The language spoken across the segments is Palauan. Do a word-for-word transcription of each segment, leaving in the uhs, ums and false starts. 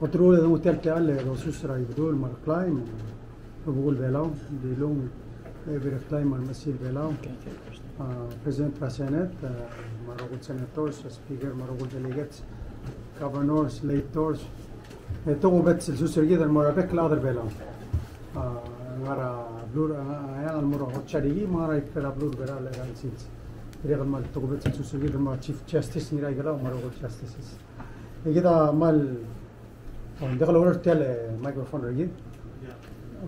Olterau e de nguu tia el techall el osus er a Ibedul me a Reklai, me a rubekul Belau, Dilung, Ebil Reklai me a Remechesil Belau, a, President er a Senate, a, me a rokui el senators, a Speaker, me a rokui el delegates, governors, legislators, e tokubets el sus er kid el mo er a bek el chad er Belau. A, ngar er a beluu er a, a, eang el mo er a Hotsarihie, me ngar er a ikrel a beluu er a Belau el chelecha el sils. Dirrek el kmal tokubets el sus er kid el mo er a Chief Justice Ngiraikelau me a rokui el justices. E kid a kmal, oh, ng diak loureor tia el microphone er kid?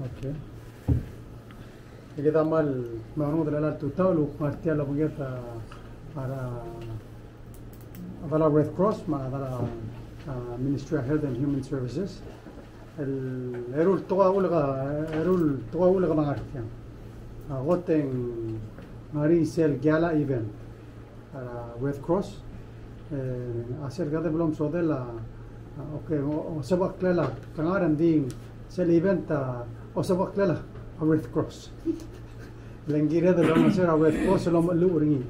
Okay. E kid a kmal, me a rengud er chelecha el tutau el kuk ngar tia el obengked a, a, a, a Red Cross, me a, a, Ministry of Health and Human Services. El, eru el tekoi a uleka, eru el tekoi a uleka a ngar tiang. A kot e ng ngar er ngii sel gala event er a Red Cross. E, a sel kede blo msodel a, a, okay, o, o, osebecheklel a, te ngar er ngii sel event a, osebecheklel a Red Cross. Le ng kired el olengeseu er a Red Cross el omecheluch er ngii.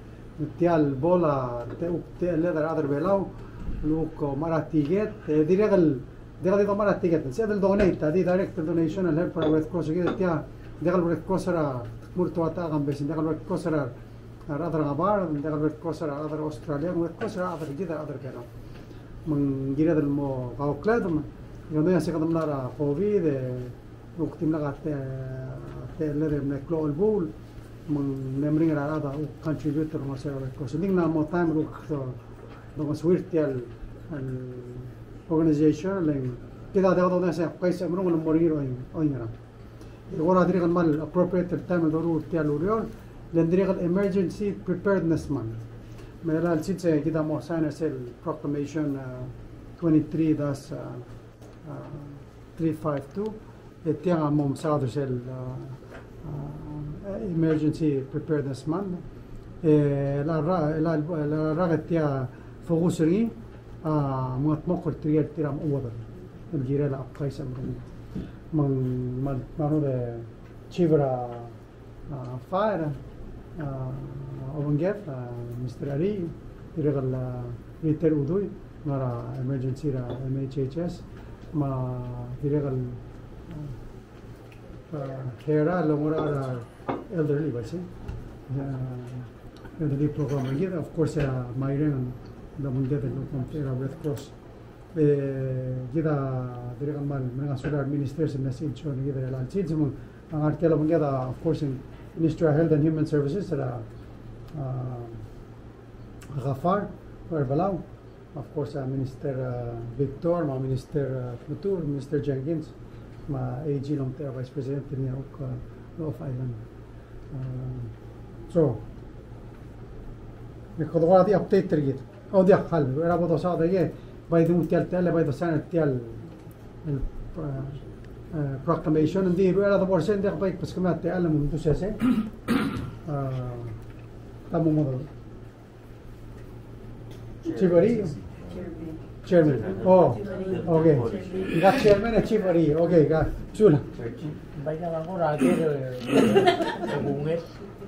Tia el bo el, te, te, techelled a rechad er Belau, el kuk omechar a tiket, e dirrek el, diak di domechar a tiket, sebeched el donate, a di direct donation el help er a Red Cross, e kid tia, diak el Red Cross er a, mo er a tua ta kambes, diak el Red Cross er a, a rechad er a Ngebard, diak el Red Cross er a rechad er a Australia, Red Cross er a rechad er kid, a rechad er Belau. Me ng kired el mo kaukledem, me ng diak a se kede mla er a COVID, e, kuk dimlak a te, a techelled e mle klou el buil, me ng mle meringel a rechad a kuk contribute el mo er sel Red Cross. Ng di ng mo taem el kuk do, dongesuir tia el, el organization, le ng kid a diak dodengei se, kais a mrong el mo er ngii er oin, oingerang. E kora dirrek el kmal appropriate el taem el doruul tia el ureor, le ng dirrek el Emergency Preparedness Month. Me a chelecha el sils e kid a mo sign er sel proclamation, uh, twenty-three dash, uh, uh, three five two, e tiang a mo mesaod er sel, uh, uh, Emergency Preparedness Month. E, el a ra-, el a, el a rak e tia focus er ngii, a, mengetmokl er tirke el tir a mo uodel el kirel a kais a mrong. Me ng, me ng, me ng, e, chief er a, a, fire, a, obengked, a, Mister Ari, dirrek el, a, Riter Udui, ngar er a emergency er a M H H S, me a dirrek el, a, a, Hera, el ngar er a elderly, bai sei. A, elderly program er kid, of course, a, Maireng, el obengked el kuk er a Red Cross. E, kid a dirrek el kmal mereng a sulir a re ministers el mle sils er kid er chelecha el sils, me ng ngar tia el obengked a, of course, Ministry of Health and Human Services, er a, a, Gaafar, er a Belau, of course, a Minister, a, Victor, me a Minister, a, Tmetuchl, Minister Jenkins, me a A G el omtechei er a Vice President, er ngii a kuk, a, off island. A, so, e kede kora di update er kid. O diak, hal, er a bo dosaod er ngii, bai di nguu tia el techall, bai dosaod er tia el, el, e, e, proclamation, ng di er a debo er sei, ng diak bai kbeskemii a techall el mo mdu sesei. A, ta mo model. Chief Ari? Chairman. O, okay. Ng chairman e Chief Ari. Okay, ka, sulang. Bai ka kora ker, e, bunget.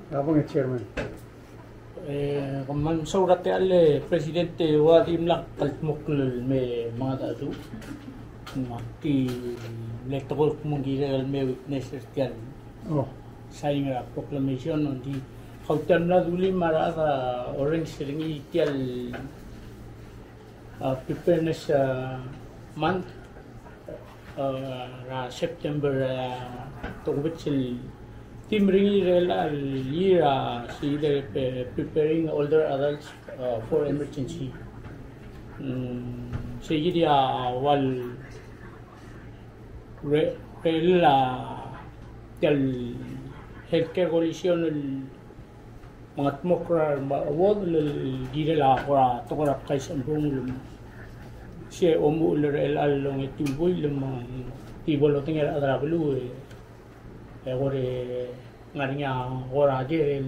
Ka bunget chairman. E, kmal mesaul er a techall e President, e ua dimlak kldmokl el me mengedecheduch. Ng ak di mle tekoi el kmo ng kirel el me witness er tia el signing er a proclamation, ng di kau tia el mla dulii me a rechad a orrenges er ngii tia el, a, preparedness, a, month, a, er a September, a, tokubets el theme er ngii er chelecha el year, a, se kid el pre-, preparing older adults, a, for emergency. Mm, se kid a ua el re-, rel a tia el Healthcare Coalition el mengetmokl er a rechad el kirel a kora tekoi er a kais a mrong el se omuchel er chelecha el ongetiu el buil me ng di bo lodengei a rechad er a beluu e, e kora ngar er ngii a kora ker el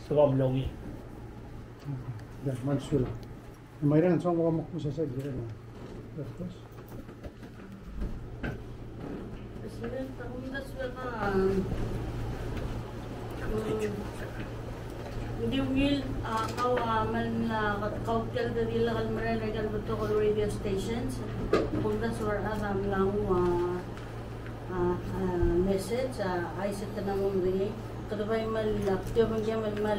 sebechem el ongii. Ia, kmal sulang. Maireng, soam bo kmo kmo sesei el kirel a Red Cross. President, a kumdasu e ka, mm, Di ungil, a, kau a mla, kau tia el di lak el mereng er aika el betok el radio stations, kumdasu er a chad a mla nguu a, a, a, message, a, a isei e te mla mo medengei. Kede bai mla, ak di obengkem el mla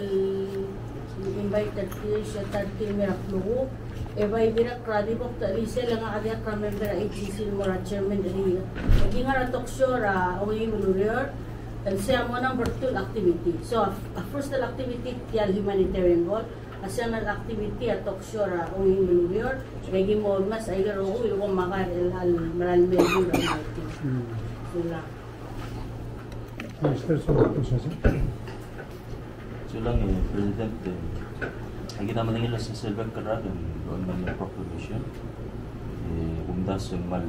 invite er tir, se ta er tir el mei er a klukuk. E bai dirrek er a di bo kuk ta er isei e le ngak a dirrek er a member er a A G C el mo er a chairman er ngii. Aki ngar er a talk show er a ongeim el ureor, el sei a mo number two el activity. So, a, a first el activity tia el humanitarian goal, a second el activity a talk show er a ongeim el ureor, e aki mo mes aike el rokui el ko mekar el, el mera el mei er a meeting. Hmm. Sulang. Minister, sulang, please. Sulang, e, President, e, aki di medengei el sel bek el rak el, el, el proclamation. E, kumdasu e ng kmal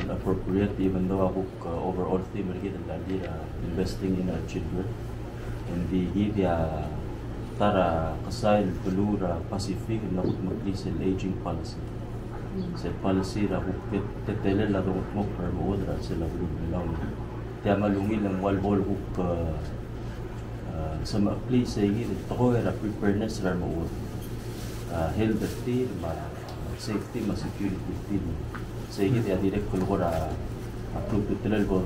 appropriate, even though a kuk, uh, overall theme er kid el di, uh, investing in our children. Ng di kid a ta er a kesai el beluu er a Pacific el mla kudmeklii sel aging policy. Sel policy er a kuk te-, teletelel a dongedmokl er a remechuodel er a chelsel a beluu er Belau. Tia kmal ungil e ng ua lebo el kuk, uh, uh, semecheklii sei kid el tekoi er a preparedness er a remechuodel. Uh, health er tir, me a safety me a security er tir. Sei kid a dirrek el kora a kluklutelel bo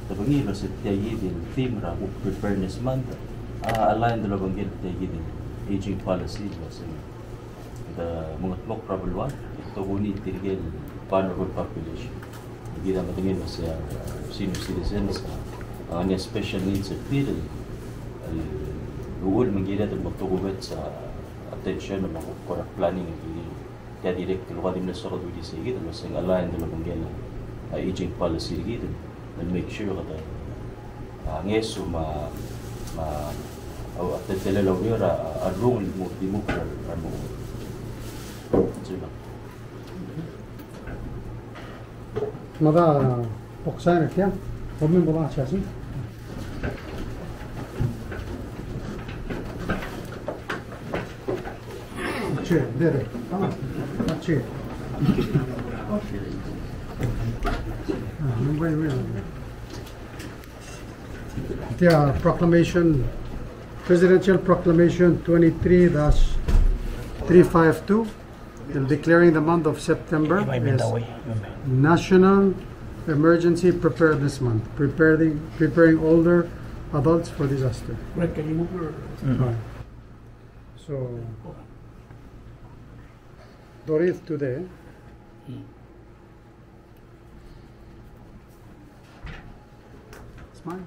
dodebengii el uase tia kid el theme er a kuk preparedness month a aligned el obengkel tia kid el aging policy el uase ng mengedmokl er a beluad, tokuni tirke el vulnerable population. Kid a medengei el uase a senior citizens a ngar er ngii a special needs er tir el, el uchul me ng kired el mo tokubets a attention me a kora planning er tir. Tia dirrek el ua di mle soak el dulii sei kid el uase ng aligned el obengkel a aging policy er kid el make sure kede, a, ngeso me a, me a, a, teletelel a ureor a, a rrung el mo di mukl er a, er a mo. Sulang. Mada boksain er tia, bomen bola siasi. Chair, there. Come on. Chair. Ah, wait, wait, wait. Tia proclamation, Presidential Proclamation twenty-three dash three five two, declaring the month of September as National Emergency Preparedness Month, preparing, preparing older adults for disaster. Right, can you move your... Mm. All right. So, Doris today. Mm. Smile.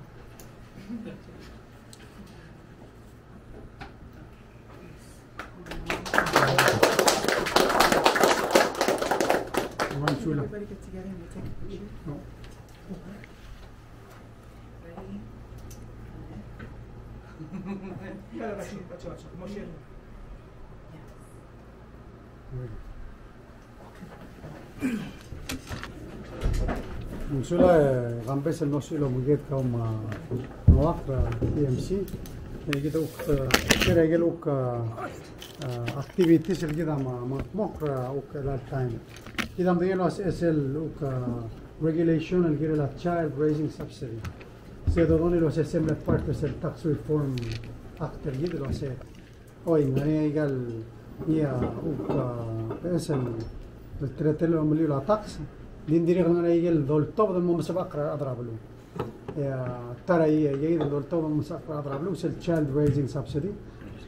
Everybody get together and we'll take a picture. No. Ready? Ng sulang e, kambes el mo sulang el omenged kau me a Noak er a T M C. E kid a kuk, e, kid a kuk, e, activities el kid a mo, mo, mo er a kuk el time. Kid a medengei el uase sel kuk, e, regulation el kirel a child raising subsidy. Se dodengei el uase se mle part er sel Tax Reform Act er kid el uase Oi, ng ngar er ngii a ikal, ia, uk, a, beches el, el teletelel a omeliu el tax, ng di dirrek el ngar er ngii a ikel doltobed el mo mesebechakl er a rechad er a beluu. Ia, ta er a, ia, ikel doltobed el mo mesebechakl er a rechad er a beluu, sel child raising subsidy.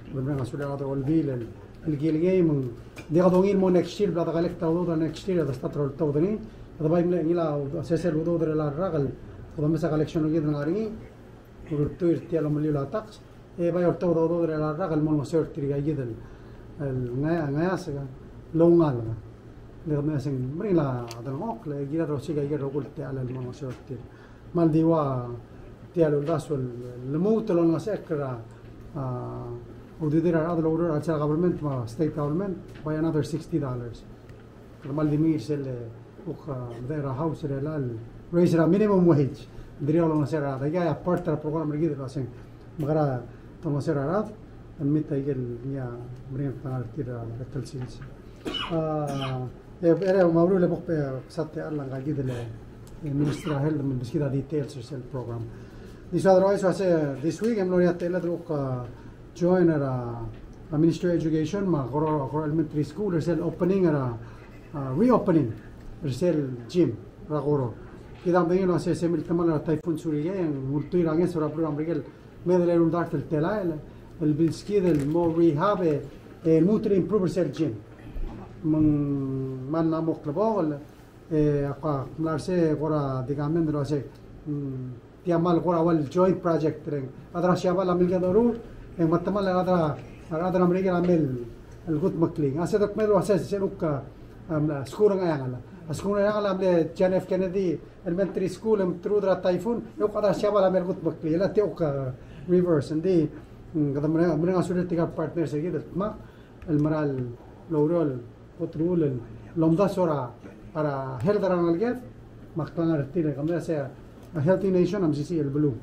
Kede mereng a sulir a rechad er a Olbiil el, el kilengei me ng, diak dongii el mo next year, bla de collect a udoud er a next year, e de start er a oltobed er ngii, e de bai mle, ngilai a, sesei el udoud er a rak el, kede mes a collection er kid el ngar er ngii, ultuil er tia el omeliu el tax, e bai oltobed a udoud er a rak el mo olengeseu er tirka kid el, el ngai-, ngaiasek el oungalek. Le kede mesa ng meringel a delengchokl, e kired el osiik a ikel rokui el techall el mo olengeseu er tir. Me ng di ua tia el uldasu el lmuut el olengesechekl er a, a, ududir a rechad el oureor er a chelsel a government me a state government by another sixty dollars. Kede kmal di mengiil er sel, e, kuk, a, medechel er a House er a, el raise er a minimum wage. Ng dirrek el olengeseu er a rechad. Aika a part er a program er kid el uaseng, me kora olengeseu er a rechad el meet a ikel ngii a meringel klengar er tir er a bek el sils. A, e, e, me a uriul e bo kbesai a techall er ngka kid el, e, Minister er a Health me lebeskid a details er sel program. Di soad er a uaisei, this week e mlo er ngii a techelled el kuk, a, join er a, a Ministry of Education me a Koror, Koror Elementary School er sel opening er a, a, reopening er sel gym er a Koror. Kid a medengei el uasei se miltemall er a Typhoon Surigae e ng ultuil er a ngeso er a beluu er a Merikel el mei el eru el dart el telael el bilskid el mo rehab e, e lmuut el improve er sel gym. Me ng kmal mla mo klebokel, e ak mla er sei e kora di comment el uasei, mm, tia kmal kora ua el joint project er ngii. A rechad er a Siabal a milkii a doruul, e ng metemall a rechad er a, a rechad er a Merikel a mei el kudmeklii. A se dokumel el uasei sel kuk, a, skuul er a Ngcheangel. A skuul er a Ngcheangel a mle John F. Kennedy Elementary School, e ng trued er a Typhoon, e kuk a rechad er a Siabal a mei el kudmeklii. E le tia kuk, a, reverse. Ng di, mm, kede mereng, mereng a sulir tirka el partners er kid el dmak el mera el oureor el kot el uchul el omdasu er a, er a health er a rengeleked, me a klengar er tir, kede mera el uasei a healthy nation a mesisiich el beluu.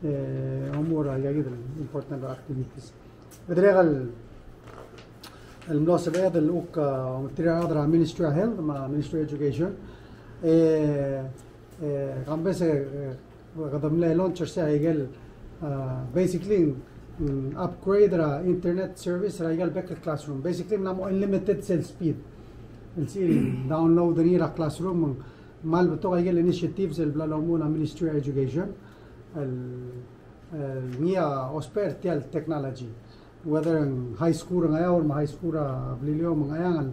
E omuchel er aikakid el important activities. Me dirrek el, el mlo sebeched el kuk, a, tir a rechad er a Ministry of Health me a Ministry of Education. E, e, kambes e, e, kede mle launch er sei a ikel, a, basically, mm, upgrade er a internet service er a ikel bek el classroom. Basically, ng mla mo unlimited sel speed el sebechir el download er ngii er a classroom, me ng kmal betok a ikel initiatives el bla lomuchel a Ministry of Education el, el ngii a ousbech er tia el technology. Whether ng high school er a Ngeaur me a high school er a Beliliou me a Ngcheangel,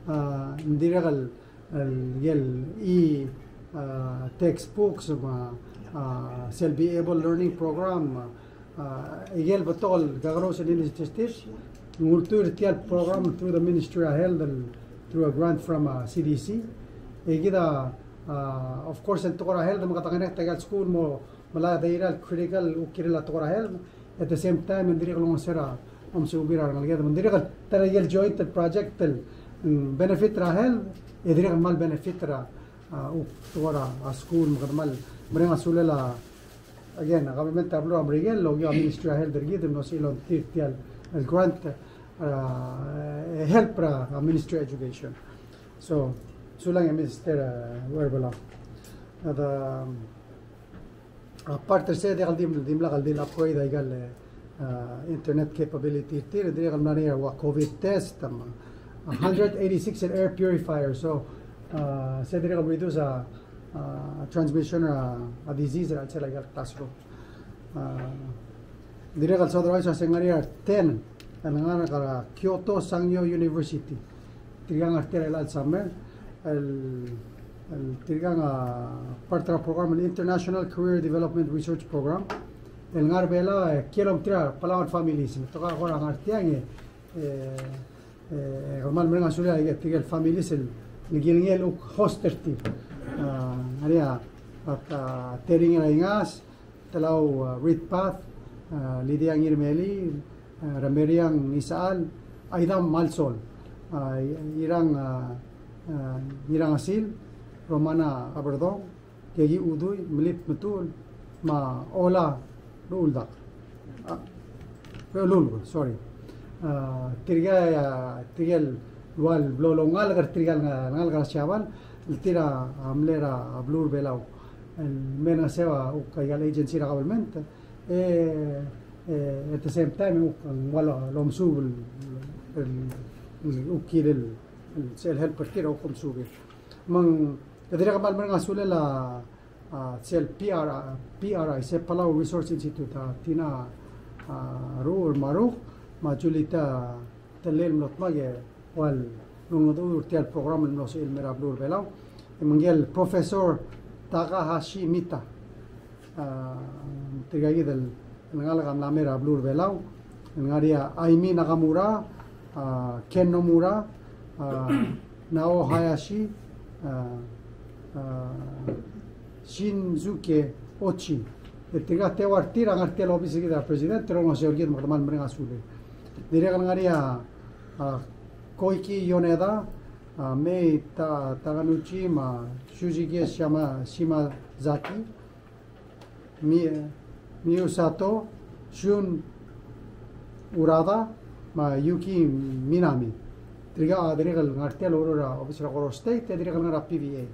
a, ng dirrek el, el, el e, a, textbooks me a, a, sel Be Able Learning Program, a, ikel betok el kakerous el initiative, ng ultuil er tia el program through the Ministry of Health, el, through a grant from, a, C D C. E kid a, a, of course, el tekoi er a health, me kede connect a ikel school mo melai a data el critical el kuk kirel a tekoi er a health. At the same time, e ng dirrek el olengeseu er a omesubir a rengeleked. Me ng dirrek el ta er a ikel joint el project el, mm, benefit er a health, e dirrek el kmal benefit er a, a, kuk tekoi er a, a, school, me kede kmal mereng a sulel a, again, a government er a beluu er a Merikel, el okiu a Ministry of Health er kid, el mlo sebechir el ongtir tia el grant, a, e help er a, a, Ministry of Education. So, sulang e Mister, a, Uherbelau. Kede, um, A part er sei e diak el di, dimlak el di le upgrade a ikal, e, a, internet capability er tir, e dirrek el mla er ngii a ua COVID test, me a, a hundred eighty-six el air purifier. So, a, sei dirrek el reduce a, a, transmission er a, a disease er a chelsel a ikal classroom. A, dirrek el soad er a uaisei e ng ngar er ngii a ten el ngar er a Kyoto Sangyo University. Tirka a ngar tia er a chelecha el summer, el, el tirka a part er a program el International Career Development Research Program, el ngar er a Belau, e kiei el omtir a Palauan families. Me te kora ngar tiang e, e, e, kmal mereng a sulir a tirke el families el, el kilengei el kuk host er tir. A, ngar er ngii a, a, a, Tering er a Ingas, Telau, a, Ritpath, a, Lydia Ngirmeli, a, Remeriang Isechal, Aidam Malsol, a, Irang, a, a, Irang Asil, Romana Aberdong, Keki Udui, Melip Metuul, me a Ola Ruldak. A, Lulul, sorry. A, tirka, a, tirke el ua el blo longalek er tirka el ngalek er a Siabal, el tir a mle er a beluu er a Belau. El me ng ngeseu a kuk a ikal agency er a government, e, e, at the same time, e kuk ng ua lomesuub el, el, el kuk kirel el, el, sel help er tir a kuk omesuub. Me ng, e dirrek el kmal mereng a sulel a, a, sel P R I, P R I, se Palau Resource Institute, a, Tina, a, Ru, Maruk, me a Julita Tellei el mlo dmak e ua el, ng, ng, tia el program el mlo sebechir el mei er a beluu er a Belau. E me ngike el Professor Takahashi Mita. A, tirka kid el, el ngalek a mla mei er a beluu er a Belau. El ngar er ngii a Aimi Nakamura, a, Ken Nomura, a, Nao Hayashi, a, a, Shinzuke Ochi. E tirka a teua er tir a ngar tia el obis er kid er a president, el olengeseu er kid me kede kmal mereng a sulir. Dirrek el ngar er ngii a, a, Koiki Yoneda, a, Mei Ta-, Takanuchi, me a Shuzuki Shima-, Shimazaki, Mi-, Miyu Sato, Shun Urada, me a Yuki Minami. Tirka a dirrek el ngar tia el oureor er a obis er a Koror State, e dirrek el ngar er a P V A.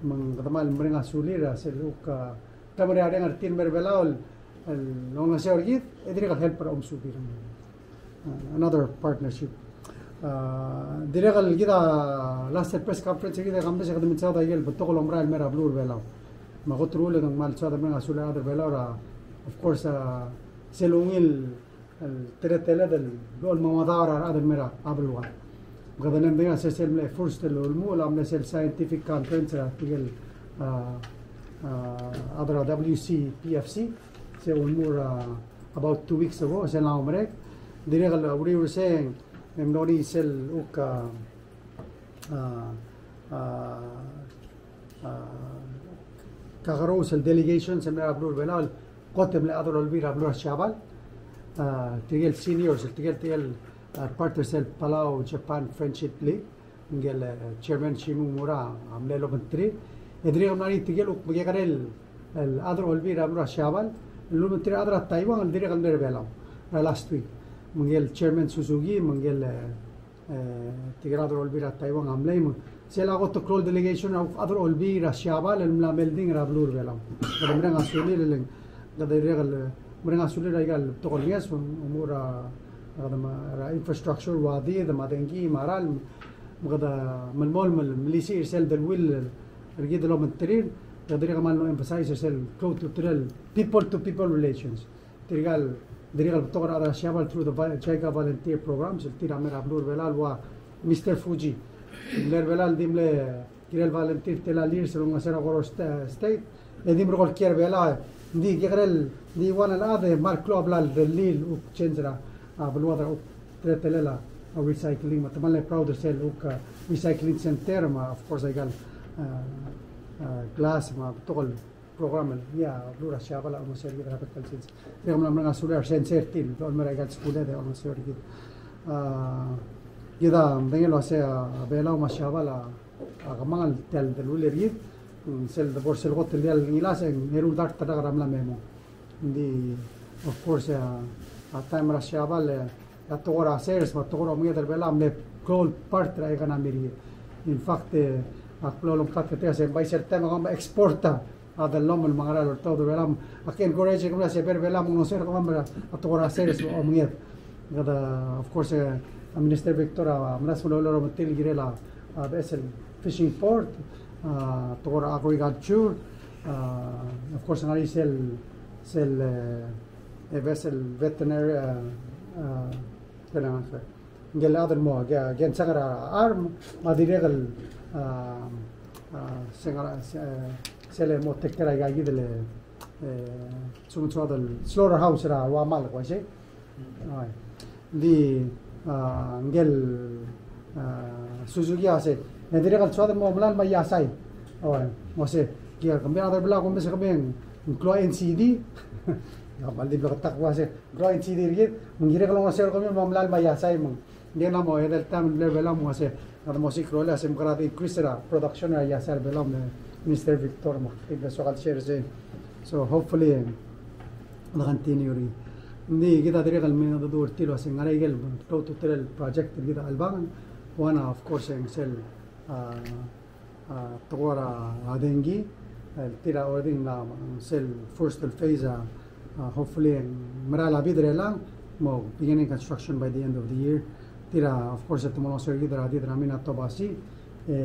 Me ng kede kmal mereng a sulir er sel kuk, a, te mera el reng er tir el mei er a Belau el, el olengeseu er kid, e dirrek el help er a omesubir. Uh, another partnership. Uh, dirrek el kid a last press conference er kid e kemam e kede mensaod a ikel betok el omerael el mei er a beluu er a Belau. Me a kot el uchul e ng kmal soad el mereng a sulir a rechad er a Belau er a, of course, uh, sel ungil el teleteled el bo el mengemedaol er a rechad el mei er a beluad. Me kede medengei a sel, sel mle first el ulemuchel a mle sel scientific conference er a tirke el, uh, uh, chad er a W C P F C, se ulemuchel er a about two weeks ago, sel mla merek. Dirrek el uriul er sei e ng mlo er ngii sel uk, uh, uh, uh, uh, kakerous el delegation el mla er a beluu er a Belau, el kot el mle chad er a Olbiil er a beluu er a Siabal, uh, tirke el seniors, tirke el, tirke el, uh, part er sel Palau Japan Friendship League, ngike el, eh, chairman Shimomura a mle lobengterir. E dirrek el mla er ngii tirke el uk mekekerei el, el chad er a Olbiil er a beluu er a Siabal el lobengterir a chad er a Taiwan el dirrek el mei er a Belau er a last week. Me ngike el chairman Suzuki, me ngike el, eh, eh, tirke el chad er a Olbiil er a Taiwan a mlei, me sel kot el klou el delegation a chad er a Olbiil er a Siabal el mla melding er a beluu er a Belau. Kede mereng a sulir el, kede dirrek el mereng a sulir a ikal betok el ngeso, omuchel er a, er a infrastructure, ua did, me a dengki, me a ralm, me kede melemolem el melisiich er sel deleuill er kid el obengterir, e dirrek el kmal emphasize er sel klou a ultutelel people to people relations. Tirka el, dirrek el betok er a rechad er a Siabal through the vol-, JICA volunteer programs, el tir a mei er a beluu er a Belau el ua Mister Fuji. Mle er a Belau el di mle kirel volunteer er a tela el years el olengeseu er a Koror sta-, State, e di merekong el kiei er a Belau, e di kekerei el di one el chad e kmal klou a blal rellii el uk change er a, a, beluad er a uk teletelel a recycling, me te kmal proud er sel uk, a, recycling center, me of course aikal, a, a, glass, me betok el program el ngii a beluu er a Siabal a olengeseu er kid er a bek el sils. Dirrek el mla mereng a sulir a resensei er tir el olemei er aikal skuul e olengeseu er kid. A, kid a medengei el uasei a Belau me a Siabal a a kemanget tia el deleuill er kid, mm, sel debo er sel kot el diak el ngilasech e ng eru el dart el rak er a mla me mong. Ng di, of course, a, a taem er a Siabal, e, a tekoi er a sers, me a tekoi er a omenged er a Belau a mle klou el part er a economy er kid. In fact, e, a klou el omeklatk er tir a se ng bai sel taem e kemam a export a, a dellomel me a ngera el oltaut er a Belau. Ak encourage er kemiu el uasei ber Belau me ng olengeseu er kemam er a tekoi er a sers me a omenged. Kede, of course, e, a Minister Victor a, a mla sel mlo er a metik el kirel a, a, beches el fishing port, a, tekoi er a agriculture, a, of course, ngar er ngii sel, sel, e, e, beches el veterinary, a, a, kailangan fe. Ngike el chad el mo, ke, ke ng sang er a arm, me a dirrek el, a, a, se ngar er a, se, sel mo take care er aikakid el, e, sel mo soad el slaughterhouse er a ua mal, ko uaisei. Oi. Di, a, ngike el, a, Suzuki a se, e dirrek el soad el mo melalem a iasai. Oi, mo se, kid a kemiu a rechad er a Belau, kom mesa kemiu ng klou a N C D. Ia, kmal di bleketakl el uasei, klou a N C D er kid, me ng kirek el olengeseu er kemiu el mo melalem a iasai, me ng di ng mo edei el taem el mle er a Belau me ng uasei, ng di mo osiik a rolel a se ng mekera di increase er a production er a iasai er a Belau me Minister Victor me ak di mle soak el share er sei. So hopefully, e, ng continue er ngii. Ng di kid a dirrek el mengedecheduch er tir el uasei ng ngar er ngii a ikel klou a ultutelel project er kid a chelebangel. One, of course, e ng sel, a, a, tekoi er a, a, dengki, e, tir a already ng mla, sel first el phase a, a, hopefully, e ng merael a bid er chelechang, mo beginning construction by the end of the year. Tir a, of course, e te mo olengeseu er kid er a, di er a Minatobashi, e,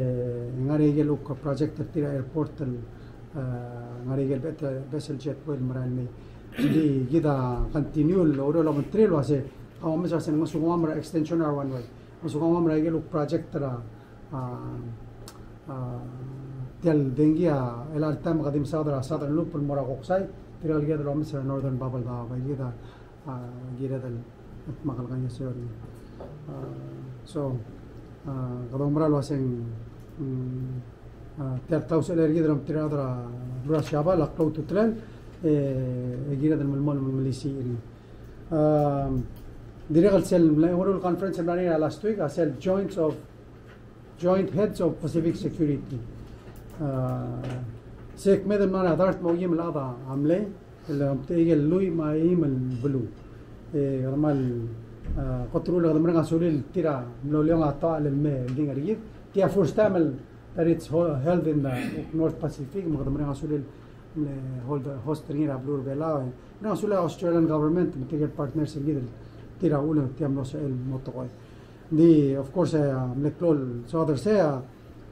ng ngar er ngii a ikel uk project er tir a airport el, e, ng ngar er ngii a ikel be-, beches el jetway el merael mei. Ng di kid a continue el oureor el obengterir el uasei, a, omes a se ng ngosukemam er a extension er a one way. Ngosukemam er a ikel uk project er a a, a, tia el dengki a, el chelecha el taem e kede di mesaod er a Southern Loop el mo er a Koksai, tirka el kired el omes er a Northern Babeldaob, bai kid a, a, kired el dmak el kaingeseu er ngii. A, so, a, kede oumera el uasei ng, mm, a, tia el klausechelei er kid el omtechei er a beluu er a Siabal a klou a ultutelel, e, e kired el melemolem el melisiich er ngii. A, dirrek el sel mle, ungil el conference el mla er ngii er a last week, a sel Joints of Joint Heads of Pacific Security. A, se kmeed el mla er a dart me a okeim el chad a mlei, el omtechei a ikel lluich me a eim el beluu. E, kede kmal, a, kot el uchul e kede mereng a sulir tir a mlo liong a toachel el me oldingel er kid. Tia first time el that it's ho-, held in the North Pacific, me kede mereng a sulir mle hold, host er ngii er a beluu er a Belau, e. Ng sulir a Australian government, me tirke el partners er kid el tir a uchul e tia mlo sebechel el mo tekoi. Ng di, of course, e, mle klou el soad er sei, a,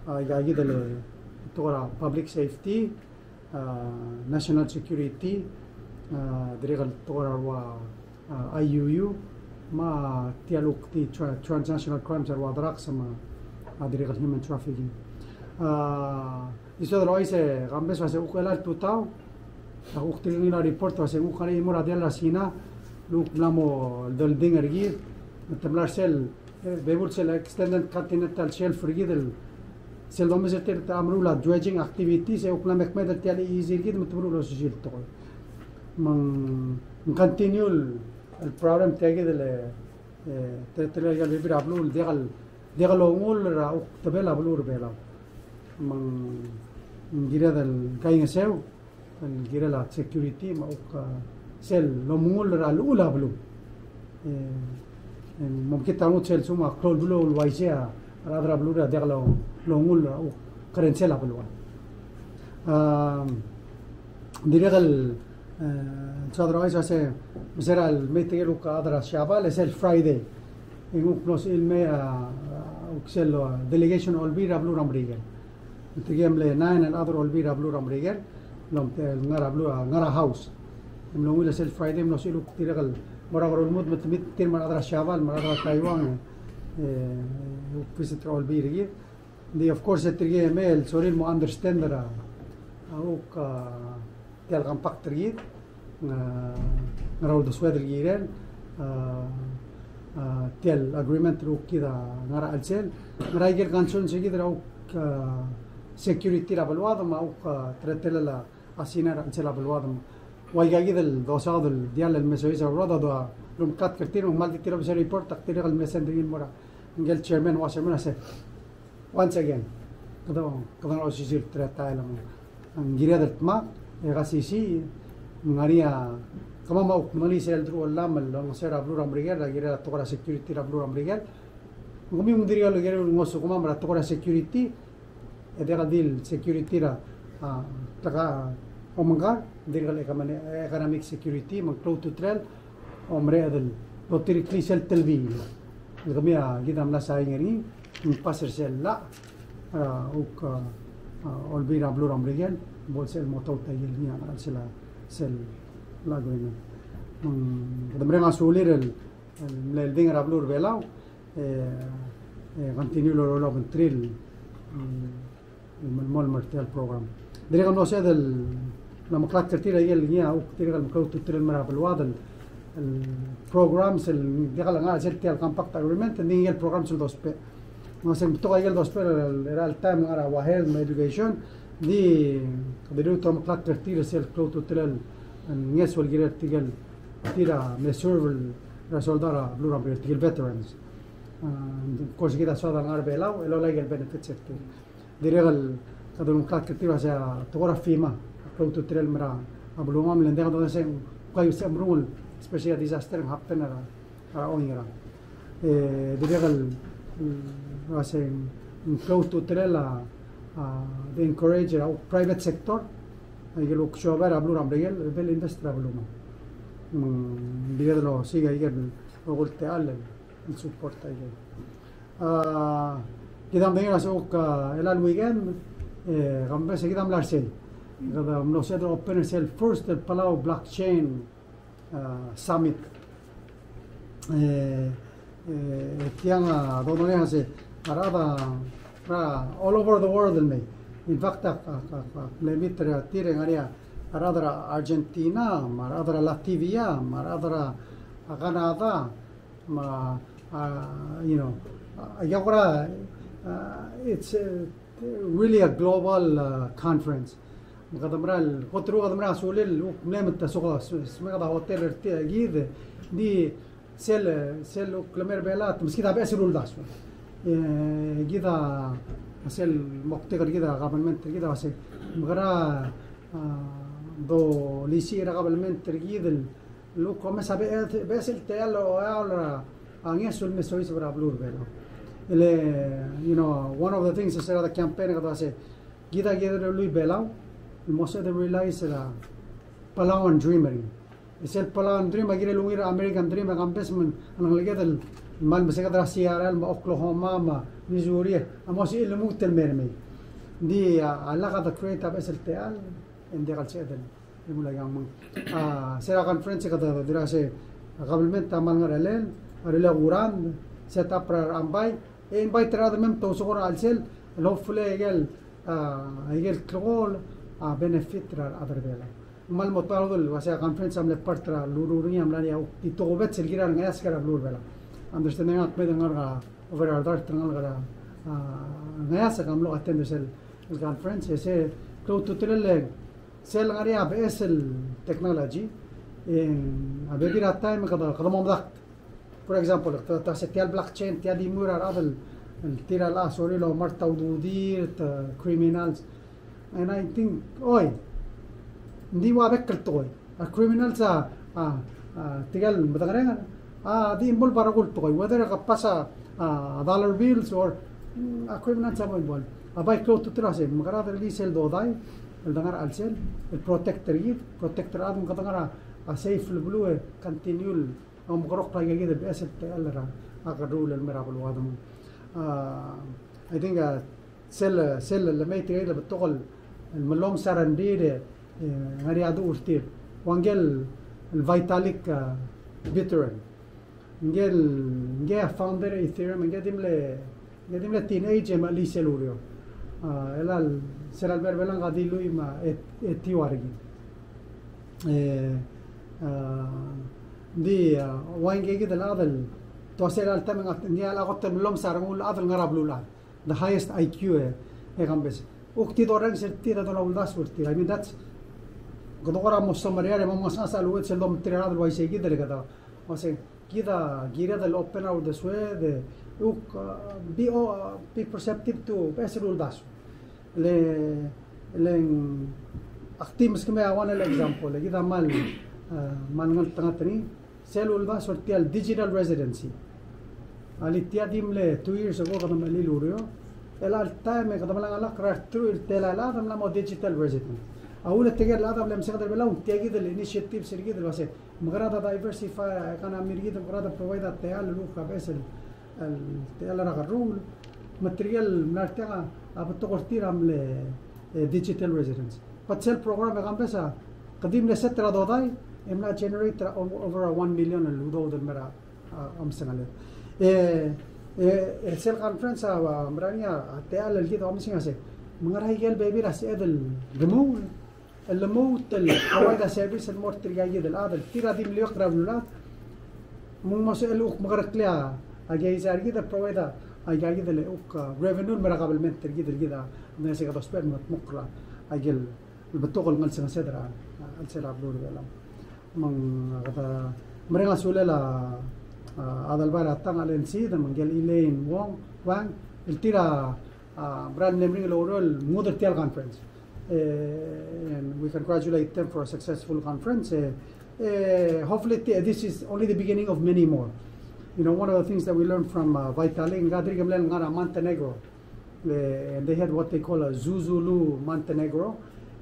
a, aika kid el, e, tekoi er a public safety, a, national security, a, dirrek el tekoi er a ua, a, I U U, me a tia el uk di tra-, transnational crimes er a ua drugs, me a, a, dirrek el human trafficking. A, di soad el ouchais e, Kambes, a se kuk chelecha el tutau, a kuk tir ngii a report, a se kuk ngar er ngii a chimo er a diall er a Sina, el kuk mla mo dolding er kid, me te mla er sel, e, bebul sel extended continental shelf er kid el, sel domes er tir a meruul a dredging activities, e kuk mla mekmed er tia el easy er kid, me te meruul a osisiu el tekoi. Me ng continue el, el problem tia kid el, e, teletelel a ikel bebil er a beluu, diak el, diak longull er a kuk tebel a beluu er a Belau. Me ng kired el kaingeseu, el kirel a security, me a kuk, a, sel lomengull er a llechul a beluu. E, e, mo mekngit a lmuut sel lsekum a klou el beluu el uaisei a rechad er a beluu er a diak lo, longull er a kuk kerensel a beluad. A, dirrek el, e, soad er a ouchais a se, me se er a le mei tirke el kuk chad er a Siabal, e sel Friday. E ng kuk mlo sebechir el mei a, a, kuk sel, a, delegation a Olbiil er a beluu er a Merikel. Tirke el mle nine el chad er a Olbiil er a beluu er a Merikel, el omtechei el ngar er a beluu, a, ngar er a House. E mlo ungil a sel Friday, mlo sebechir el kuk dirrek el mo er a Ngerulmud, me te meet tir me a rechad er a Siabal, me a rechad er a Taiwan, e, e, kuk visit er a Olbiil er kid. Ng di, of course, e tirke el mei el sorir el mo understand er a, a, kuk, a, tia el compact er kid, a, ngera uldesued el kirel, a, a, tia el agreement el kuk kid a ngar er a chelsel, ngera ikel concerns er kid er a kuk, a, security er a beluad, me a kuk, a, teletelel a Sina er a chelsel a beluad, me ua ika kid el dosaod el diall el mesois er a beluad, a doruul a meklatk er tir, me ng kmal di tir a obes er a report, ak dirrek el mle send er ngii el mo er a ngike el chairman, Wasserman, a se once again, kede, kede osisiu el teletael a mo. Ng kired el dmak, e kasisiich, me ng ngar er ngii a, kemam a kuk medengelii sel deruchall el olengeseu er a beluu er a Merikel, el kirel a tekoi er a security er a beluu er a Merikel. Me kemiu me ng dirkak el kirel el ngosuir kemam er a tekoi er a security, e diak el di el security er a, a, tekoi er a omengkar, ng dirkak el economi-, economic security, me ng klou a ultutelel, omereched el otireklii sel telbiil. El kemiu a kid a mla sain er ngii, ng pass er sel llach, a, kuk, a, a, Olbiil er a beluu er a Merikel, bo lsebechel el mo tout a ikel ngii a ngar er sel, sel agreement. Mm, kede mereng a sulir el, el mle oldingel er a beluu er a Belau, e, e, continue el lolobengterir, mm, el melemolem er tia el program. Dirrek el mlo sebeched el omeklatk er tir a ikel ngii a kuk dirrek el meklou a ultutelel el mei er a beluad el, el programs el diak el ngar er sel tia el compact agreement, ng di ngii el programs el dousbech. Me se ng betok a ikel dousbech el, el, er a taem el ngar er a ua health me a education, ng di, di lmuut el omeklatk er tir er sel klou a ultutelel el ngeso el kirel tirke el tir a mle serve el, er a soldau er a beluu er a Merikel, tirke el veterans. A, of course, kid a soad el ngar er a Belau, el lolai a ikel benefits er tir. Dirrek el, kede omeklatk er tir a se a tekoi er a FEMA, klou a ultutelel el mei er a belumam, le ng diak a dongeseu, kuk a se meringel, especially a disaster el happen er a, er a oingerang. E, dirrek el, mm, a se ng klou a ultutelel a, a, de encourage er a private sector, a ikel kuk siobai er a beluu er a Merikel, el bo le invest er a belumam. Mm, dirrek el osiik a ikel rokui el techall el support a ikel. A, kid a medengei el uase kuk, a, chelecha el weekend, e, Kambes, e kid a mla er sei. Kede mlo sebeched el open er sel first el Palau Blockchain, a, Summit. E, e, tiang a dongelii a se a rechad a, a, all over the world el mei. In fact, ak, ak, ak, ak mle meet er tir e ng ngar er ngii a rechad er a Argentina, me a rechad er a Latvia, me a rechad er a Canada, me a, a, you know, a, a, a, it's a, really a global, a, conference. Me kede mera el, kot el kuk kede mera el sulir el kuk mle me te soak a, s-, s-, me kede hotel er tir, kid, di sel, sel kuk lemei er a Belau, te meskid a beches el uldasu. E, kid a, sel moktek er kid a government er kid a uase, me kede, a, dolisiich er a government er kid el el kuk omes a be-, beches el techall el oeaol er a ngeso el mesoiseb er a beluu er a Belau. Ele, you know, one of the things er a campaign a kede uase, kid a kired el lluich Belau, el mo sebeched el realize er a Palauan dream er ngii. E sel Palauan dream a kirel ungil er a American dream e kambes me ng ngeleked el kmal meseked er a Seattle me a Oklahoma me a Missouri a mo sebechir el lmuut el mer mei. Ng di a, a lak a de create a beches el techall, e ng diak el sebeched el, el mla iang mong. A, se er a conference e kede dirrek el se a government a kmal ngerchelel a rullii a grant, set up er a Ambai, e invite er a rechad el mei me te ousekool er a chelsel, el hopefully a ikel, a, a ikel klekool a benefit er a rechad er Belau. Ng kmal mo tuobed el uase a conference a mle part er a lurruul er ngii a mla er ngii a di tokubets el kirel a rengeasek er a beluu er Belau. Understanding a kmeed el ngalek er a, over er a dart el ngalek er a, a, rengeasek a mlo attend er sel, el conference, e se klou a ultutelel e sel ngar er ngii a beches el technology, e a bebil er a taem e kede, kede mo medakt. For example, te, te se tia el blockchain, tia di mui er a rechad el, el tir a locha sorir el omart a ududir, te criminals. And I think, oi, ng di ua bek el tekoi. A criminals a, a, a, tirka el medengerenger a di involve a rokui el tekoi. Whether ke pass a, a, dollar bills or, mm, a criminals a mo involve. A bai klou a ultutelel a se, mekerang e de release el dodai el de ngar er a chelsel, el protect er kid, protect er a chad me kede ngar er a, a safe el beluu e continue el omekeroul a ikakid el beches el techall er a, a kerruul el mei er a beluad. A, I think, a, sel, sel lemei tirka el betok el, el mellomes a rengrir e, e, ngar er ngii a duch er tir. Ua ngike el, el Vitalik, a, Buterin. Ngike el, ngike a founder er a Ethereum, ngike di mle Ng di mle teenage e mechelii sel ureor. A, el, el, sel lebo er Belau a di lluich me a, e, etiu a rekil. E, a, ng di, a, ua ngike kid el chad el, te ua sel taem e ng, ngii a kot el mellomes a rengul el chad el ngar er a beluulechad. The highest I Q e, e kambes. Kuk di dorrenges er tir e doluldasu er tir. I mean, that's, kede kora mo somerear e mo ngesonges a lechub e sel dometerir a rechad el uaisei kid el kede. Uase, kid a kired el open our the sued, e, uk, a, be, o, a, be perceptive to beches el uldasu. Le, le ng, ak di meskemiu a one el example, le kid a kmal, a, kmal ngeltengat er ngii, sel uldasu er tia el digital residency. A le tia di mle two years ago kede mechelii el ureor, el chelecha el taem e kede mla ngar er a lak er a truich el telael el chad a mla mo digital resident. A uleteker el chad a mle meseked er Belau, ng tia kid el initiatives er kid el uase, mekerang e de diversify a economy er kid, mekerang e de provide a techall el kuk a beches el, el techall er a kerruul. Me tirke el mla er tiang a betok er tir a mle, e, digital residents. But sel program e kambes a, kede di mle set er a dodai, e mla generate er a o-, over a one million el udoud el mei er a, a, omesengeled. E, e, e sel conference a, a, mera er ngii a, a techall el kid a omes er ngii a se, me ngera ikel bebil a sebeched el remuul, el lmuut el provide a service el mo er tirka kid el chad el tir a di meliuekl er a beluulechad. Me ng mo sebechel el kuk mekereklii a keizai er kid el provide a ika kid el kuk, a, revenue el mei er a kabelment er kid el kid a, me se kede ousbech el mengedmokl er a ikel betok el ngelsengesed er a, a, chelsel a beluu er Belau. Me ng kede mereng a sulel a, a, Adelbai er a Tang Alan Seid, me ngike el Elaine Wong, Wang, el tir a, a, mera el mle meringel el oureor el nguu er tia el conference. E, and we congratulate them for a successful conference. E, e, hopefully th-, this is only the beginning of many more. You know, one of the things that we learned from, uh, Vitalik, ngka dirk mle ngar er a Montenegro. E, and they had what they call a Zuzulu Montenegro.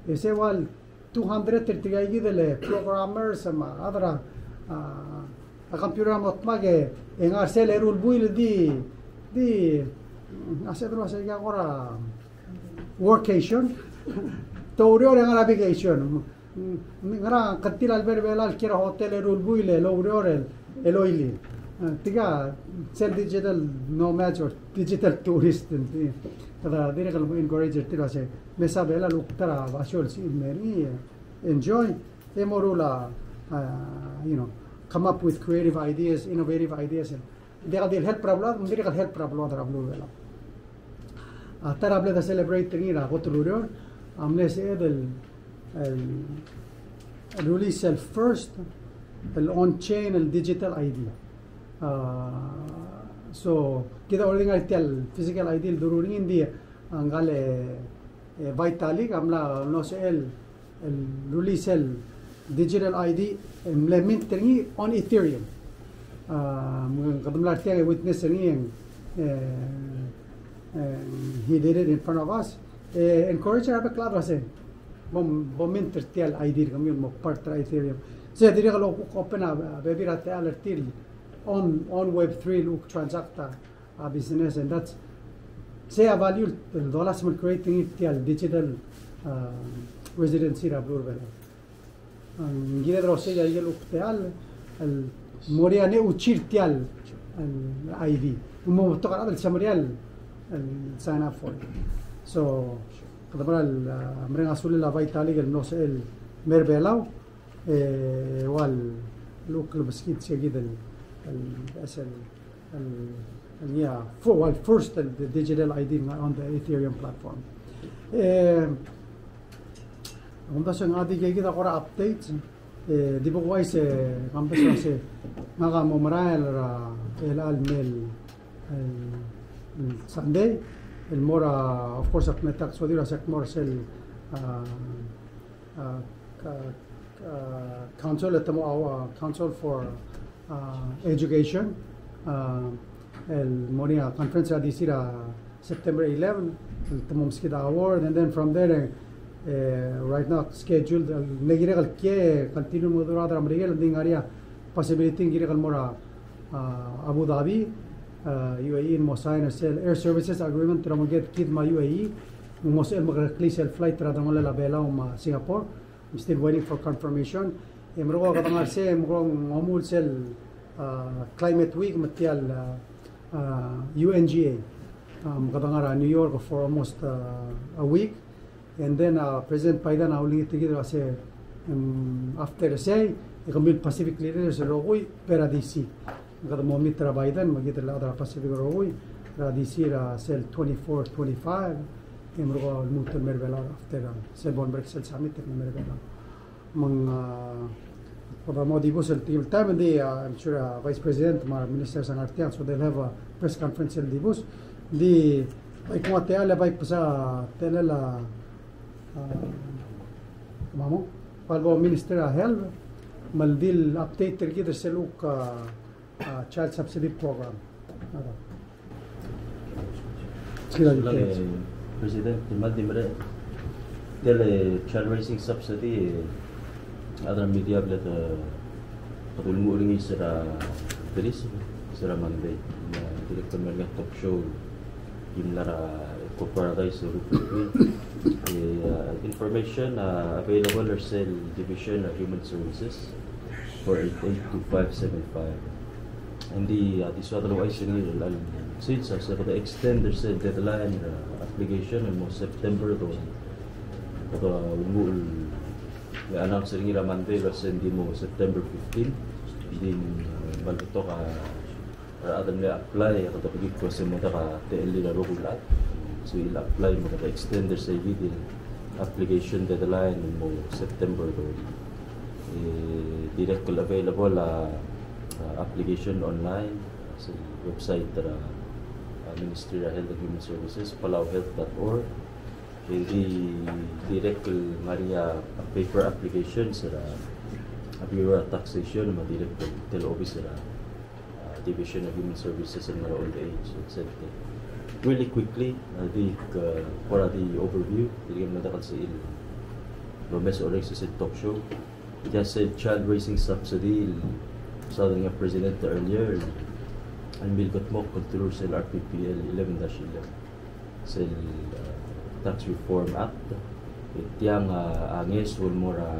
E se ua el two hundred er tirka kid el programmers me a other, a, a computer a mo dmak e ngar er sel eru el buil di, di, a se dua se kora workation. Te oureor e ngar er a vacation. Ngera kede tir a lebo er Belau el kiei er a hotel eru el buil el oureor el, el oilil. A, tirka sel digital nomads or digital tourist, e, kede dirrek el encourage er tir el uase, mesa Belau el kuk ta er a basio el sebechir el mer ngii, e, enjoy, e moruul a, a, you know, come up with creative ideas, innovative ideas, e diak di el help er a beluad, me ng dirrek el help er a beluad er a beluu er Belau. A ta er a bla de celebrate er ngii er a kot el ureor, a mle sebeched el, el release el first, el on-chain, el digital I D. A, so, kid a already ngar er tia el physical I D el doruul er ngii, ng di, a, ngka el, e, Vitalik a mla, ng sebechel el release el digital I D, e mle mint er ngii on Ethereum. A, me kede mla er tiang e witness er ngii, e, e, he did it in front of us. E, encourage er a bek el chad el uase, bo, bo mint er tia el I D er kemiu el mo part er a Ethereum. Se dirrek el kuk open a, a bebil er a techall er tir el on, on Web three el kuk transact a, a business, and that's, se a value el dolasem el creating er tia el digital, uh, residency er a beluu er a Belau. Ng kired el osei a ikel kuk techall el mo er ngii a neuchir tia el I D. Ng mo betok a rechad el semeriar el sign up for it. So, kede mera el, uh, mereng a sulel a Vitalik el mlo sebechel el mer Belau, e ua el kuk lebeskid se kid el, el, el, el, el, yeah, for, well, first, el, the digital I D on the Ethereum platform. E, kumdasu e ng di kid a kora updates, e, di bo kuai se, kumdasu se, ngak a mo merael er a, el, el mei el, el, el Sunday, el mo er a, of course, ak me tax, so di er a sel mo er sel, uh, uh, uh, council, el te mo, uh, Council for, uh, Education, uh, el mo er ngii a conference er a D C er a September eleven, el te mo meskid a award, and then from there, eh, right now scheduled, el, ng dirrek el kiei, continue mo dua er a Merikel, ng di ngar er ngii a possibility ng dirrek el mo er a, uh, Abu Dhabi, uh, U A E, el mo sign er sel Air Services Agreement, er a mo get kid me a U A E, ng mo sebechel el mekereklii sel flight er a delongelel a Belau me a Singapore. I'm still waiting for confirmation. E merekong e kede ngar er sei, e merekong e ng omuchel sel, uh, Climate Week me tia el, uh, uh, U N G A. Um, kede ngar er a New York for almost, uh, a week. And then, uh, President Biden a ulengit er kid el uase, um, after er sei, e kemiu el Pacific leaders el rokui, bo er a D C. Kede mo meet er a Biden, me kid el chad er a Pacific el rokui, er a D C er a sel twenty-four, twenty-five, e merekong e lmuut el mer Belau after, uh, sel bo lemerek sel summit, e mer Belau. Me ng, uh, kede mo dibus el tia el taem, ng di, uh, I'm sure, uh, Vice President me a Minister a ngar tiang, so they'll have a press conference el dibus. Ng di, bai kuk nguu a techall e bai kbesei a techellel a, uh, mamo, bai bo Minister er a Health, me ng di el update er kid er sel kuk, uh, uh, child subsidy program. Ata. Sulang, e, President, di mal di merek. Tia el child raising subsidy, e, a rechad er a media a bla de, a, kede ulemuchel er ngii er sera, teris, sera Monday. Me a dirrek el mer ngii a talk show, el mla er a Eco Paradise, e, uh, information, uh, available er sel Division of Human Services, four eight eight two five seven five. Ng di, uh, di soad el ouchais er ngii el, el sils, uh, se kede extend er sel deadline, uh, application el mo September, kede, kede ulemuchel el, uh, announce er ngii er a Monday, el uase ng di mo September fifteen. Ng di, uh, mal betok a, uh, a rechad el mle apply, e kede kuk di kuk se mo diak a techellir a rokui el chad. So, el apply me kede extend er sei kid el application deadline el mo September thirty. E dirrek el available a, a, application online, se el website er a, a, Ministry er a Health and Human Services, palauhealth dot org. E di, dirrek el ngar er ngii a paper applications er a, a Bureau of Taxation, me a dirrek el tia el office er a, uh, Division of Human Services el ngar er a Old Age Center. Really quickly, uh, di, uh, kora di overview, di kem mla diak el sebechir el omes er sel talk show. Tia sel child raising subsidy, el saod er ngii a President earlier, el milkedmokl el through sel R P P L eleven dash eleven. Sel, uh, Tax Reform Act. E tiang, uh, a ngeso el mo er a,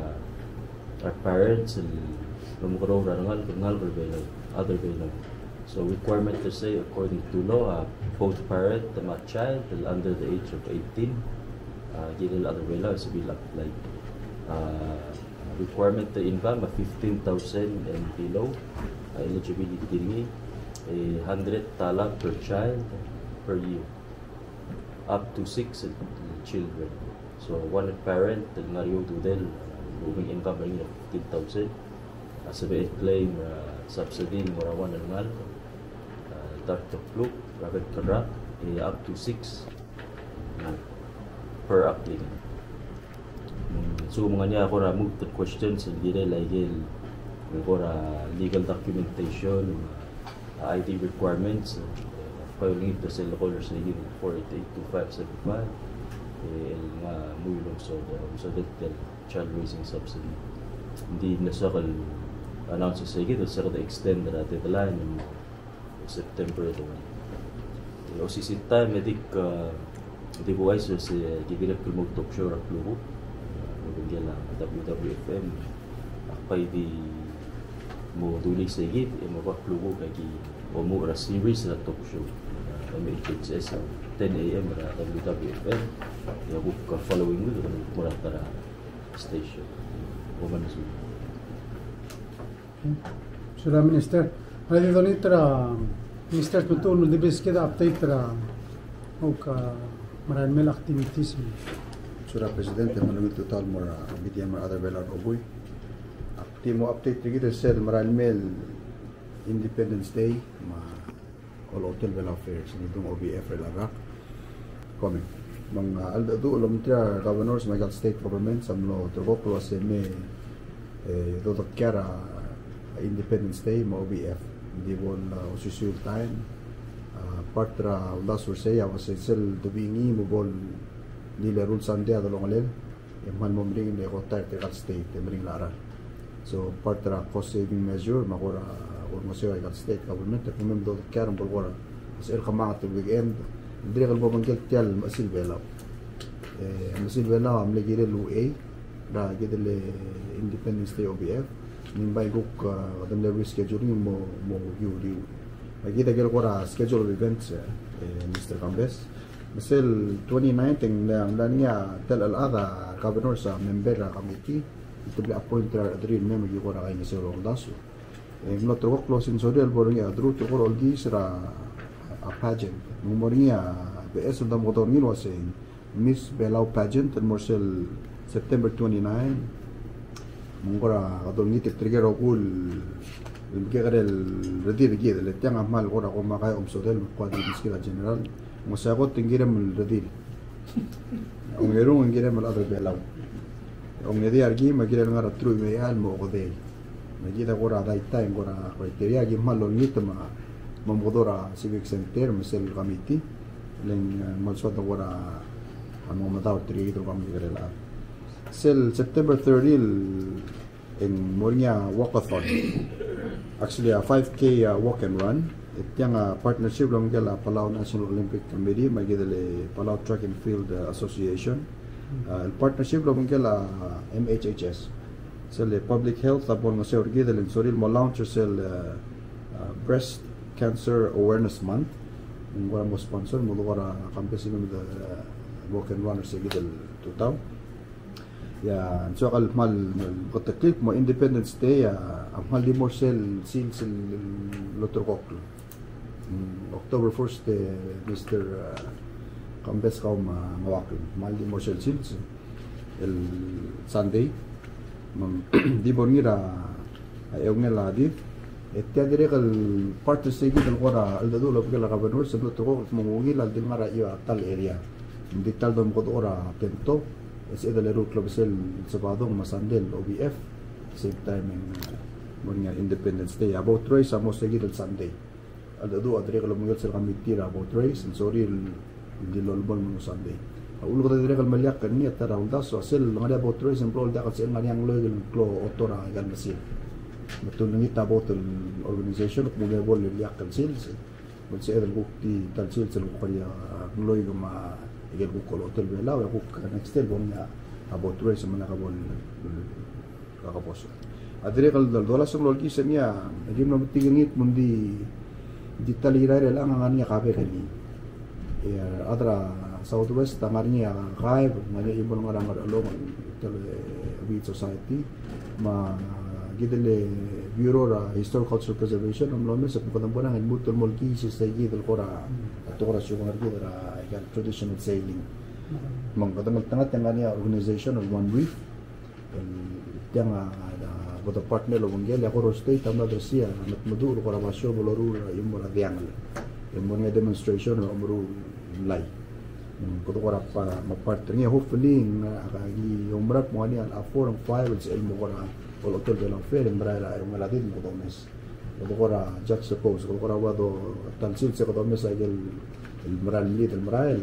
uh, parents el omekeroul er a rengalek, rengalek er a Belau, other Belau. So requirement er sei, according to law, uh, both parent me a child el under the age of eighteen, uh, kirel other Belau, e sebechir el apply. Uh, requirement er a income a fifteen thousand and below, uh, eligibility er ngii, a hundred dollar per child per year, up to six children. So one parent el ngar er a ududel, uh, el income er ngii a fifteen thousand, a sebechel el claim, uh, subsidy el mo er a one el ngalek, uh, Doctor Kluk, Robert Kerak, e up to six, uh, per applicant. Mm, so me ng ngar er ngii a kora lmuut el questions el kirel a ikel, kora legal documentation, uh, I D requirements, uh, filing er sel call er sei kid el four eight eight two five seven five. el ngar er ngii el omesodel, omesodel tia el child raising subsidy. Ng di ng soak el announce er sei kid el soak el extend er a deadline el September twenty. E osisiu el taem e di, e, di bo ouchais el se, e, ki dirrek el mo talk show er a klukuk, e, obengkel a W W F M, ak bai di mo dulii sei kid, e mo bai klukuk e ki omuchel er a series er a talk show, e, M H H S, ten A M er a W W F M, e a kuk following week, e mo er a ta er a station. Kom kmal mesulang. Sulang Minister. A di donit er a Minister Tmetuchl me di beskid a update er a, uk, a, merael mei el activities. Sulang President, e kmal ungil tutau el mo er a media me a rechad er a Belau el rokui. Ak di mo update er kid er sel merael mei el Independence Day me a Olechotel Belau Fair, se ng di ng O B F er a rak. Komeng. Me ng, a, cheldecheduch el obengterir a governors me a ikal state governments a mlo ulterekokl el uase me, e, dodekii a Independence Day me a O B F. Ng di bo el, a, osisiu el taem. A, part er a uldasu er sei a uase sel debii ngii me bo el ngii el eru el Sunday a delongelel e kmal mo meringel e ko er tirkal state e meringel a cheral. So part er a cost saving measure me a kora, kora ngosuir a ikal state government e kemam dodekii a rengul el kora, se el kemanget el weekend, dirrek el bo obengkel tia el Mechesil Belau. E, Mechesil Belau a mle kirel el uchei er a kid el Independence Day O B F. Ng bai kuk, a, kede mle rescheduling mo, mo uriul. Me kid a ikel kora schedule of events, e, e, Mister Kambes. Me sel twenty-ninth e ng mla, mla er ngii a tia el chad a governors a member er a committee el te mle appoint er a rechad el mei me ki kora kaingeseu er a uldasu. E ng mlo ulterekokl el uase ng sorir el bo er ngii a deruchall el kora oldiis er a, a pageant. Me ng mo er ngii a beches el domekedong er ngii el uase Miss Belau Pageant el mo er sel September twenty-nine. Me ng kora kede olengit e tirke el rokui el mekekerei el redil er kid, le tiang a kmal kora komakai a omesodel me ko a di meskid a general. Ng uasei a kot e ng kirem el redil. Ongerung e ng kirem el chad er a Belau. Ongedei a rekim e kirel ngar er a truich me a eai el mo okedei. Me kid a kora daitai, kora criteria, ki kmal olengit me a mo omekedong er a Civic Center me sel committee. Le ng, e, kmal soad a kora mo medaul er tirke el kora mekekerei el chad. Sel September thirty el e ng mo er ngii a walkathon. Actually, a five K, a walk and run. E tiang a partnership el obengkel a Palau National Olympic Committee me a kid el Palau Track and Field, a, Association. A, el partnership el obengkel a M H H S. Sel Public Health a bo lengeseu er kid el ng sorir el mo launch er sel, a, a, Breast Cancer Awareness Month. Ng kora mo sponsor, mo kora compensate me de, a, walk and run er se kid el tutau. Ia, ng soak el kmal meketeklii el kmo Independence Day a, a kmal di mo er sel sils el, el ulterekokl. Mm, October first, e, Mister, a, Kambes, kau me a, me a Wakl, kmal di mo er sel sils el Sunday. Me ng di bo er ngii er a a eungel a did, e tia dirrek el part er se kid el kora cheldecheduch el obengkel a governors el mlo ulterekokl el kmo ng ungil a di le ngar er a, a ta el area. Ng di ta el domekedechor a tento, e sebeched el eru el klebesei el Sabadong me a Sunday el O B F, same time e ng, e, mo er ngii a Independence Day. A boat race a mo se kid el Sunday. Cheldecheduch a dirrek el obengkel sel committee er a boat race, ng sorir el di lolemolem el mo Sunday. A uchul e kede dirrek el meliakl er ngii a ta er a uldasu a sel ngar er ngii a boat race e ng klou el diak el sebechel ngar er ngii a ngloik el klou a oto er a ikal mesil. Me te olengit a boat el organization el kmo ng bo leliakl el sils, me ng sebeched el kuk di ta el sils el kuk er ngii a ngloik me a ikel kuk olechotel Belau, e kuk next year el bo er ngii a boat race me ng ka bo el Kakaboso. A dirrek el dol-, dolasem el olkis er ngii a, e di mlo metik er ngii el kmo ng di, di ta el irael er chelechang a ngar er ngii a kabek er ngii. E a rechad er a Southwest a ngar er ngii a kaeb, ngar er ngii a chimo el ngar er a Ngerchelong, tia el, e, Reed Society. Me kid el Bureau er a Historic Cultural Preservation a mlo omes el kmo kede bo er ngii a lmuut el mo olkis er se kid el kora, tekoi er a siukang er kid er a, e, traditional sailing. Me ng kede ngeltengat e ng ngar er ngii a organization el One Reef. El tiang a, a, bo de partner el obengkel, e a Koror State a mla address er a, a, medmeduch el kora basio bo loruul er a chimo er a diangel. E mo er ngii a demonstration el omeruul el mlai. Mm, kede kora pa, me a part er ngii, hopefully, ng, a, ki oumerang el mo er ngii a four and five, el sebechel el mo kora olechotel Belau Fair, e merael er a, e merael er a did me kede omes. Kede kora juxtapose, kede kora ua do, ta el sils e kede omes a ikel, el merael el mlid el merael.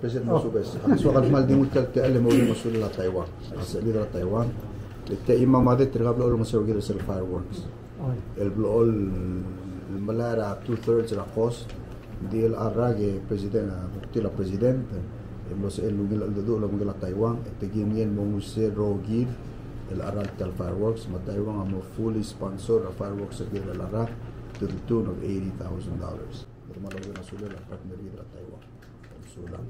President, mo subes. A soak el kmal di nguu tia el techall e mo ungil el mo sulel a Taiwan. A sel leader er a Taiwan. E tia a mad e tirka el blechoel olengeseu er kid er sel fireworks. El blechoel melai er a two thirds er a cost. Ng di el rak e President, a, tia el President, e mlo sebechel el ungil el cheldecheduch el obengkel a Taiwan, e te ki ungil el mo nguu se el rokir el rak er tia el fireworks, me a Taiwan a mo fully sponsor er a fireworks er kid el rak to the tune of eighty thousand dollars. Kede kmal ungil a sulel a partner er kid er a Taiwan. Sulang.